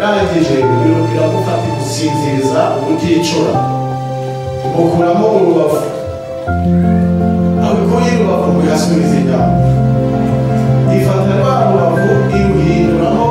Irangije iramufata imusinziriza ubuticura, imukuramo urubavu. Aho ikuye urubavu ngo ihasubize inyama, ifata rwa rubavu iruhinduramo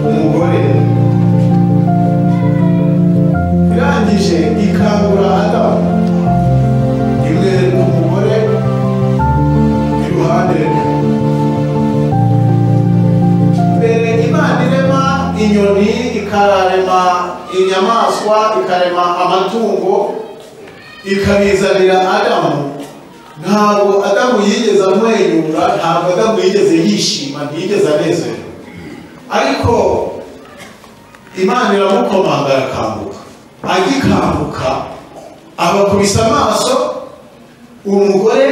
umugore. Irangije ikangura Adamu, imwereka umugore iruhande rwe. Mbere Imana irema inyoni, ikarema inyamaswa, ikarema amatungo, ikabizanira Adamu. Ntabwo Adamu yigeze amwenyura, ntabwo Adamu yigeze yishima, ntiyigeze anezerwa. Ariko Imana iramukomanga arakanguka. Agikanguka abakubise amaso umugore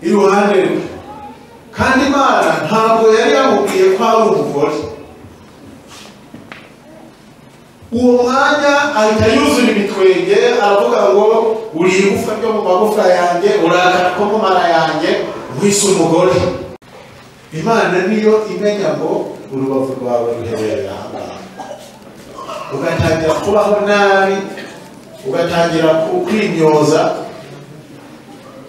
iruhande rwe, kandi Imana ntabwo yari yamubwiye ko ari umugore. Uwo mwanya ahita yuzura ibitwenge, aravuga ngo uri igufa ryo mu magufa yanjye, urakara ko mu mara yanjye, nkwise umugore. Imana niyo imenya ngo urubavu rwawe ruherereye aha ngaha, ugatangira kubaho nabi, ugatangira kwimyoza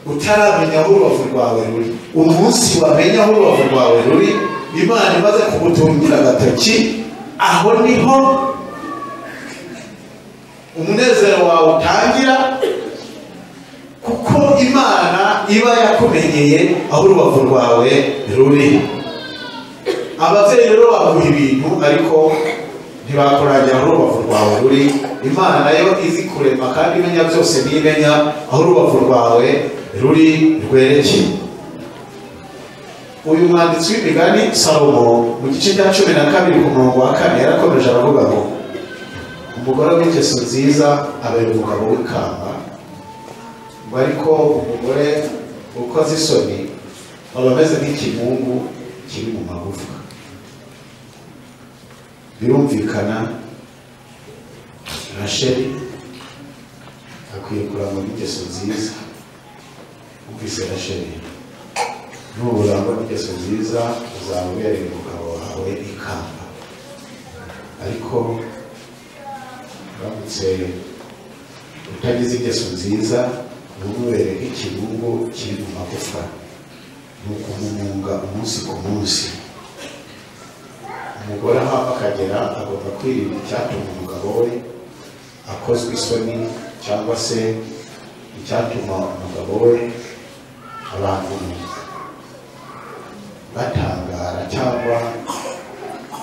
utaramenya aho urubavu rwawe ruri. Umunsi wamenya aho urubavu rwawe ruri, Imana imaze kugutungira agatoki, aho niho umunezero wawe utangira, kuko Imana iba yakumenyeye aho urubavu rwawe ruri. Ababyeyi rero baguha ibintu ariko ntibakurangira aho urubavu rwawe ruri. Imana nayo izi kurema kandi imenya byose, n'imenya aho urubavu rwawe ruri rwerekeye. Uyu mwanditsi w'imigani Salomo mu gice cya 12 ku murongo wa 4 yarakomeje aravuga ngo umugore w'ingeso nziza abera umugabo w'ikamba, ngo ariko umugore ukoze isoni aba ameze nk'ikimungu kiri mu magufwa. Birumvikana Rasheli akwiye kurangwa n'ingeso nziza. Umvise Rasheli, nuburangwa n'ingeso nziza uzaba ubereye umugabo wawe ikamba. Ariko uramutse utagize ingeso nziza, umubereye nk'ikibungo kiri mu magufa, ni ukumumunga umunsi ku munsi. Umugore aho akagera agomba kwirinda icyatuma umugabo we akozwe isoni, cyangwa se icyatuma umugabo we abantu batangara cyangwa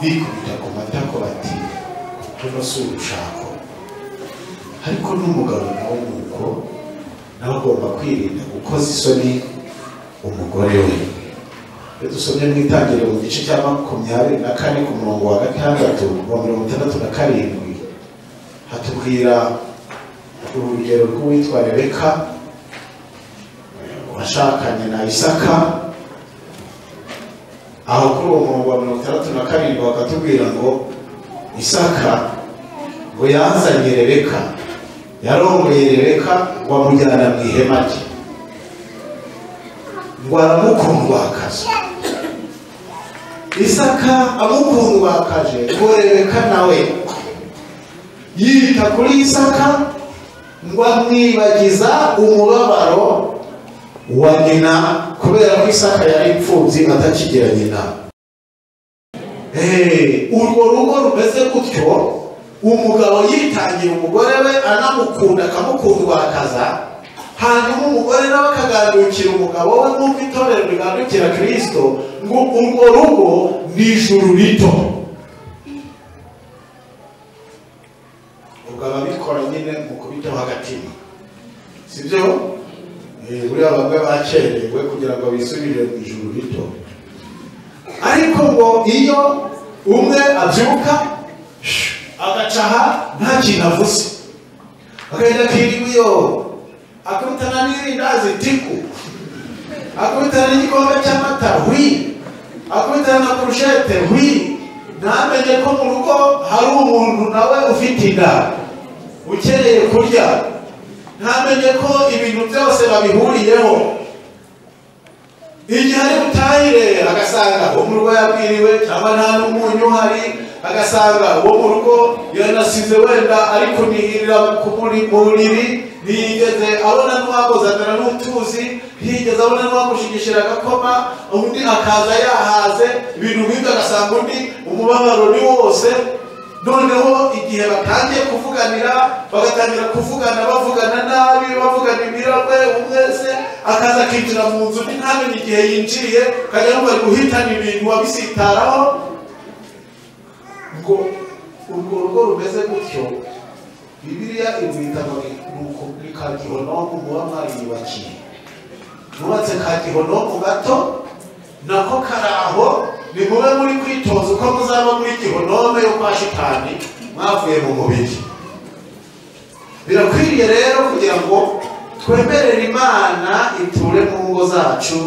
bikubita ku matako bati tuno si urushako. Ariko n'umugabo nawe nuko nawe agomba kwirinda gukoza isoni umugore we. Iyo dusomye mu Itangiriro mu gice cya 24 ku murongo wa 6 wa 67, hatubwira urugero rw'uwitwa Rebeka washakanye na Isaka. Aho kuri uwo murongo wa 67 bakatubwira ngo Isaka ngo yazanye Rebeka, yarongoye Rebeka ngo amujyana mu ihema rye, ngo aramukundwakaza. Isaka amukundwakaje, ngo Rebeka nawe yita kuri Isaka, ngo amwibagiza umubabaro wa nyina, kubera ko Isaka yari imfubyi atakigira nyina. Urwo rugo rumeze gutyo, umugabo yitangira umugore we anamukunda akamukundwakaza, hanyuma umugore nawe akagandukira umugabo we nk'uko itorero rigandukira Kristo, ngo urwo rugo ni ijuru rito. Ubwo ababikora nyine mu kubitaho agatima, sibyo? Buriya bamwe bakerewe kugira ngo bisubire mu ijuru rito. Ariko ngo iyo umwe abyuka agacaha nta kintu avuze, akagenda akiriwe iyo akubitana n'irindazi tiku, akubitana n'igikombe cy'amata hwi, akubitana na kurushete hwi, ntamenye ko mu rugo hari umuntu nawe ufite inda ukeneye kurya, ntamenye ko ibintu byose babihuriyeho. Igihe ari butahire agasanga uwo mu rugo yabwiriwe cyangwa nta n'umunyu uhari, agasanga uwo mu rugo yanasize wenda ari kunihirira ku buriri, ntiyigeze abona n'uwamuzanira n'utuzi, ntiyigeze abona n'uwamushigishira agakoma, undi akaza yahaze ibintu nk'ibyo, agasanga undi umubabaro ni wose. Noneho igihe batangiye kuvuganira, bagatangira kuvugana, bavugana nabi, bavugana ibiragwe, umwese akaza akinjira mu nzu ntamenye igihe yinjiriye, akajya yumva ari guhitana ibintu wabisitaraho. Ngo urwo rugo rumeze gutyo, Bibiliya irwita ngo ni ka gihonomu muba mwariyubakiye. Mwubatse ka gihonomu gato nako karaho, ni mube muri kwitoza uko muzaba muri gihonome yo kwa shitani mwavuye mu mubiri. Birakwiriye rero kugira ngo twemerere Imana iture mu ngo zacu,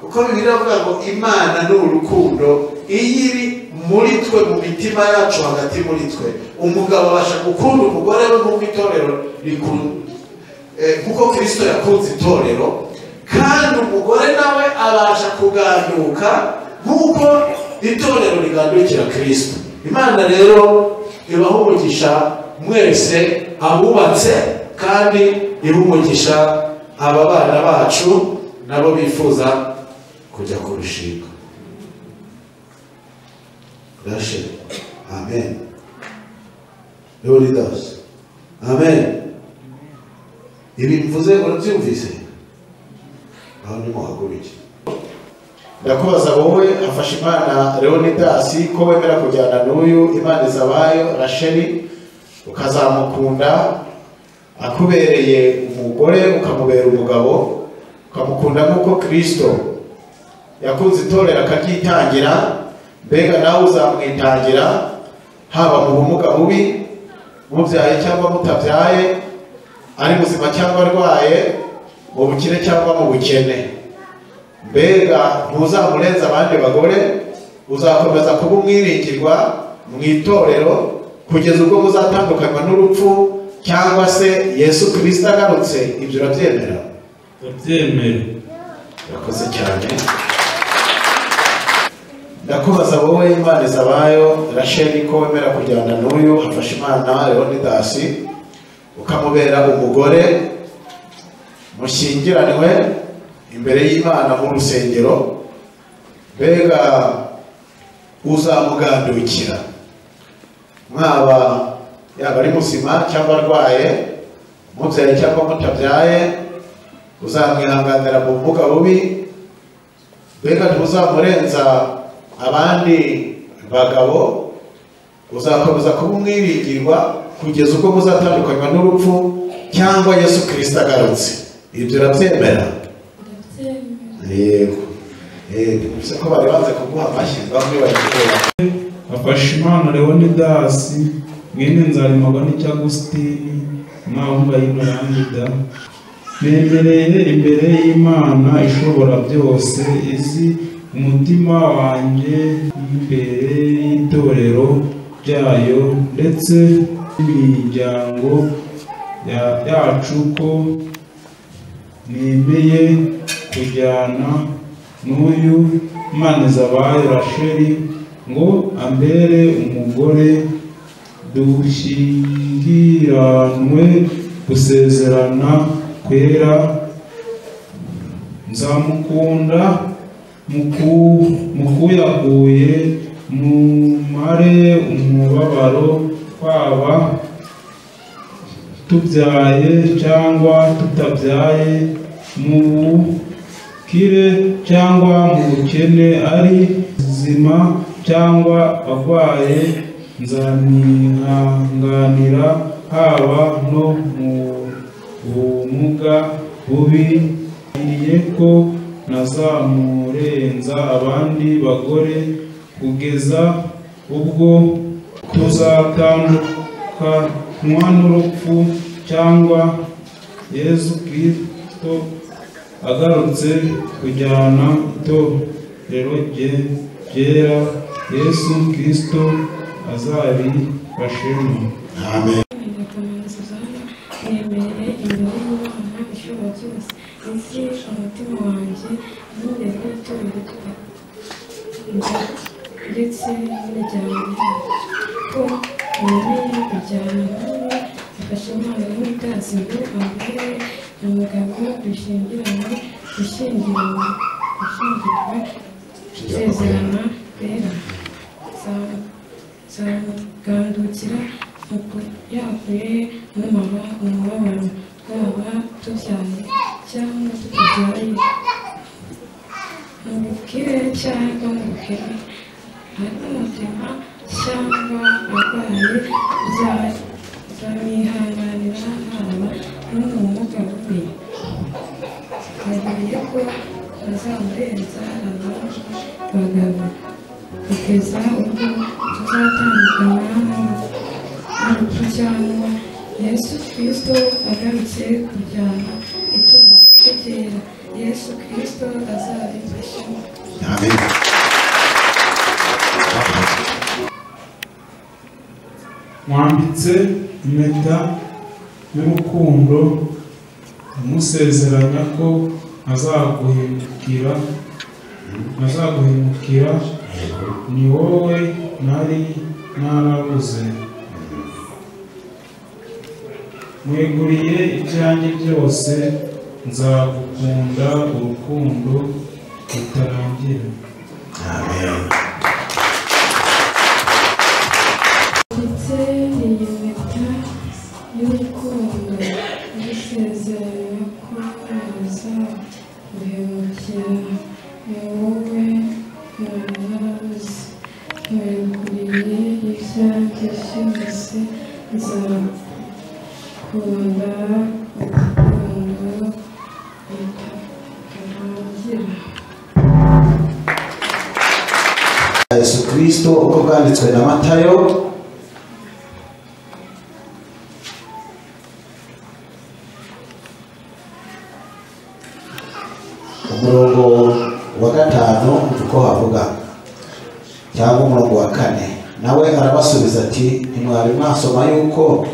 kuko Bibiliya iravuga ngo Imana ni urukundo, iyo iri muri twe mu mitima yacu hagati muri twe, umugabo abasha gukunda umugore we nk'uko itorero nk'uko Kristo yakunze itorero, kandi umugore nawe abasha kuganduka nk'uko itorero rigandukira Kristo. Imana rero ibaha umugisha mwese abubatse, kandi iha umugisha aba bana bacu nabo bifuza kujya kurushinga. Rachel, amen. Leonidas, amen. Ibi mvuze urabyumvise? Aho ni muhaguruke. Ndakubaza wowe Hafashimana Leonidas ko wemera kujyana n'uyu Imana izabayo Rachel, ukazamukunda akubereye umugore, ukamubera umugabo, ukamukunda nk'uko Kristo yakunze itorero akaryitangira, mbega nawe uzamwitangira, haba mu bumuga bubi, mubyaye cyangwa mutabyaye, ari muzima cyangwa arwaye, mu bukire cyangwa mu bukene, mbega ntuzamurenza abandi bagore, uzakomeza kuba umwiringirwa mu itorero kugeza ubwo muzatandukanywa n'urupfu cyangwa se Yesu Kristo agarutse. Ibyo urabyemera? Ndabyemera. Urakoze cyane. Ndakubaza wowe Imana izabayo Rachel ko wemera kujyana n'uyu Hafashimana Leonidas, ukamubera umugore, mushyingiranwe imbere y'Imana mu rusengero, mbega uzamugandukira, mwaba yaba ari muzima cyangwa arwaye, mubyaye cyangwa mutabyaye, uzamwihanganira mu bumuga bubi, mbega ntuzamurenza abandi bagabo, uzakomeza kuba umwiringirwa kugeza ubwo muzatandukanywa n'urupfu cyangwa Yesu Kristo agarutse. Ibyo urabyemera? Yego. Bivuze ko bari banze kuguha amashyi, bamwe bari kuguha. Hafashimana Leonidas mwene Nzarimagana Agustini Mwahumbayino Leonidas, nemereye imbere y'Imana ishobora byose, izi umutima wanjye imbere y'itorero ryayo ndetse n'imiryango yacu, ko nemeye kujyana n'uyu Imanizabayo Rachel ngo ambere umugore, dushyingiranwe gusezerana kwera, nzamukunda mukuyakuye, mumare umubabaro, twaba tubyaye cyangwa tutabyaye, mu bukire cyangwa mu bukene, ari muzima cyangwa arwaye, nzamwihanganira haba no mu bumuga bubi, niriye ko ntazamurenza abandi bagore kugeza ubwo tuzatandukanywa n'urupfu cyangwa Yesu Kristo agarutse kujyana itorero ryera. Yesu Kristo azabifashemo. Amen. Nemereye imbere y'Imana ishobora byose, izi umutima wanjye n'imbere y'itorero ndetse n'imiryango yacu, ko wemeye kujyana nawe Hafashimana Leonidas ngo ambere umugabo dushyingiranywe gushyingirwa gusezerana kwera. Nzamugandukira yakuye umubabaro, twaba tubyaye cyangwa tutabyaye, mu bukire cyangwa mu bukene, ari muzima cyangwa arwaye, nzamwihanganira haba no mu bumuga bubi. Ndahiriye ko ntazamurenza abandi bagabo kugeza ubwo tuzatandukana n'urupfu cyangwa Yesu Kristo agarutse kujyana itorero ryera. Yesu Kristo azabimfashamo. Amen. Mwambitse impeta y'urukundo, amusezeranya ko azaguhemukira, ni wowe nari narabuze. Mweguriye ibyanjye byose, nzagukunda urukundo rutarangira. Amen. Ndetse iyi mpeta y'urukundo n'isezeranya ko ntazaguhemukira, ni wowe nari narabuze. Mweguriye ibyanjye byose, nzagukunda urukundo rutarangira. Yesu Kristo uko bwanditswe na Matayo umurongo wa 5 uko havuga, cyangwa umurongo wa 4. Nawe arabasubiza ati ntimwari mwasoma yuko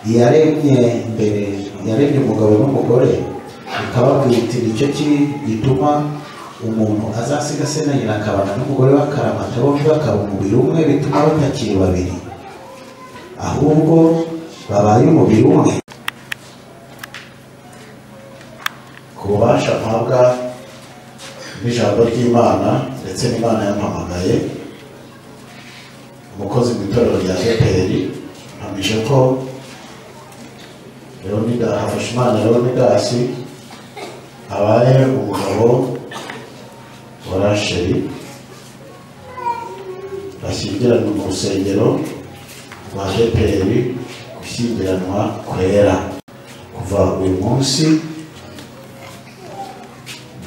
iyaremye mbere yaremye umugabo n'umugore, ikababwira iti nicyo gituma umuntu azasiga se na nyina akabana n'umugore we akaramata, bombi bakaba umubiri umwe, bituma batakiri babiri ahubwo babaye umubiri umwe. Ku bubasha mpabwa n'ijambo ry'Imana ndetse n'Imana yampamagaye, umukozi mu itorero rya ADEPR, mpamije ko Hafashimana Leonidas abaye umugabo wa Rachel, bashyingiranwa mu rusengero rwa ADEPR, gushyingiranwa kwera. Kuva uyu munsi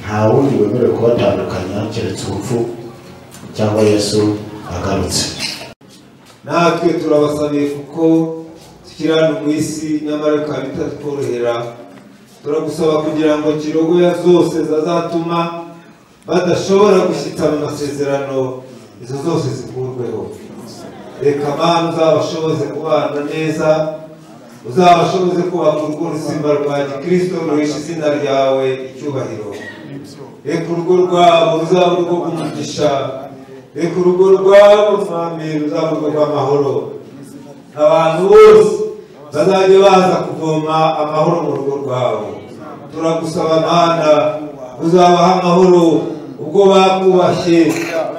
nta wundi wemerewe kubatandukanya keretse urupfu cyangwa Yesu agarutse. Natwe turabasabiye kuko tukiri hano mu isi nyamara bikaba bitatworohera. Turagusaba kugira ngo kirogoya zose zazatuma badashobora gushyitsa mu masezerano, izo zose zikurweho. Reka Mana uzabashoboze kubana neza, uzabashoboze kubaka urugo ruzima rwa Gikristo ruhisha izina ryawe icyubahiro. Reka urugo rwabo ruzaba urugo rw'umugisha, reka urugo rwabo Mwami ruzaba urugo rw'amahoro. Abantu bose bazajya baza kuvoma amahoro mu rugo rwabo. Turagusaba Mana uzabaha amahoro ubwo bakubashye,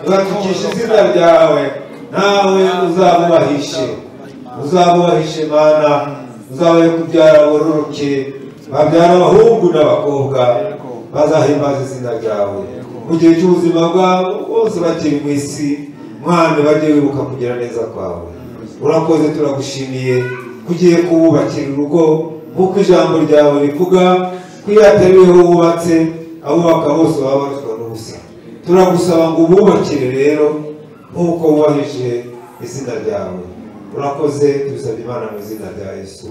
batukisha izina ryawe, nawe uzabubahishe. Uzabubahishe Mana, uzabahe kubyara bororoke, babyara abahungu n'abakobwa, bazahimbaza izina ryawe mu gihe cy'ubuzima bwabo bose bakiri mu isi. Mwami bajye bibuka kugira neza kwawe. Urakoze, turagushimiye kugiye kububakira urugo nk'uko ijambo ryawe rivuga ko iyo atariweho wubatse abubaka bose baba baruswa n'ubusa. Turagusaba ngo ububakire rero nk'uko wubahije izina ryawe. Urakoze, tubisabye Imana mu izina rya Yesu.